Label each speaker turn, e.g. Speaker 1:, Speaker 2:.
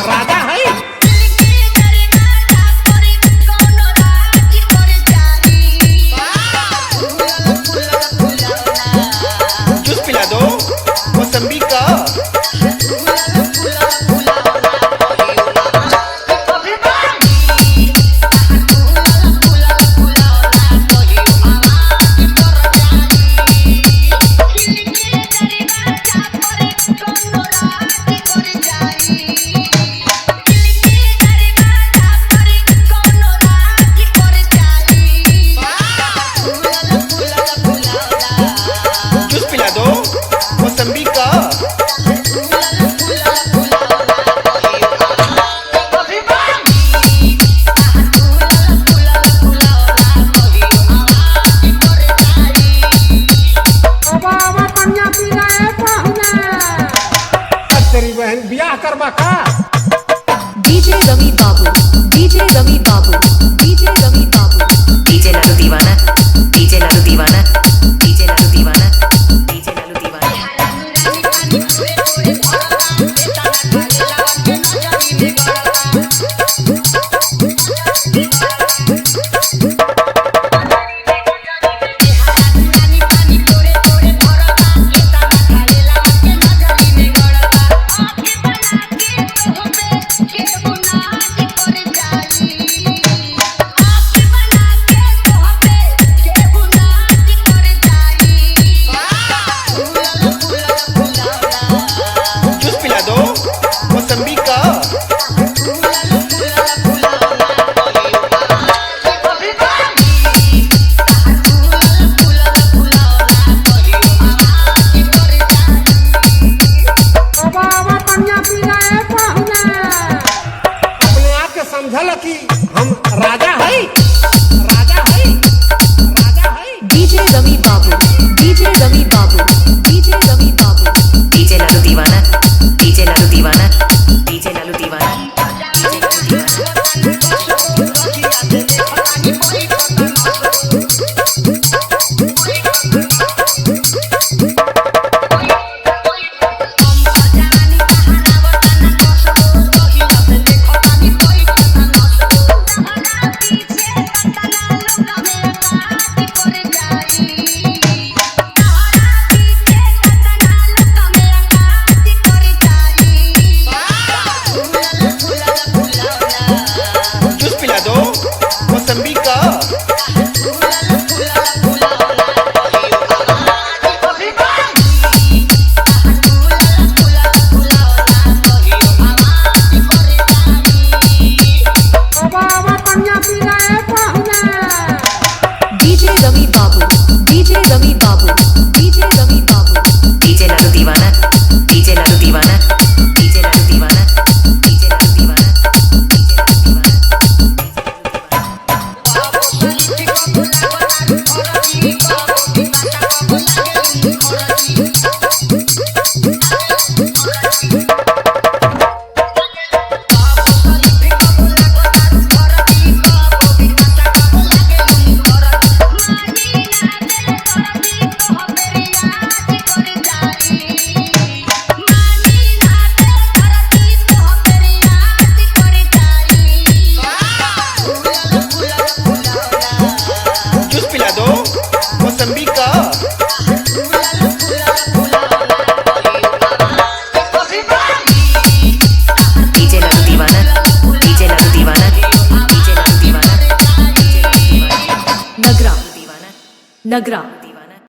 Speaker 1: राजा है।
Speaker 2: जूस पिला दो मौसम्बी का। जूस पिला दो मौसम्बी का।
Speaker 1: आवा पनिया पी रहे पाहुना। तेरी बहन ब्याह करवा का।
Speaker 3: DJ Ravi Babu, DJ Ravi Babu, DJ Ravi Babu,
Speaker 4: DJ Lalu Deewana, DJ Lalu Deewana, DJ Lalu Deewana, DJ Lalu Deewana.
Speaker 2: Juice पिला दो मौसम्बी का।
Speaker 1: आवा पनिया पी रहे पाहुना। अपने आप के समझल कि हम राजा है, राजा है, राजा है।
Speaker 3: DJ Ravi Babu, DJ Ravi Babu, DJ Ravi Babu,
Speaker 4: DJ Lalu Deewana, DJ Lalu Deewana, DJ Lalu Deewana, DJ Lalu Deewana.
Speaker 2: Juice पिला दो मौसम्बी का।
Speaker 1: आवा पनिया पी रहे पाहुना।
Speaker 3: DJ Ravi Babu, DJ Ravi Babu, DJ Ravi Babu,
Speaker 4: DJ Lalu Deewana, DJ Lalu Deewana, DJ Lalu Deewana, DJ Lalu Deewana, DJ Lalu Deewana.
Speaker 2: Juice पिला दो मौसम्बी का।
Speaker 4: DJ Lalu Deewana, DJ Lalu Deewana, DJ Lalu Deewana, DJ Lalu Deewana.
Speaker 3: Nagra, Nagra.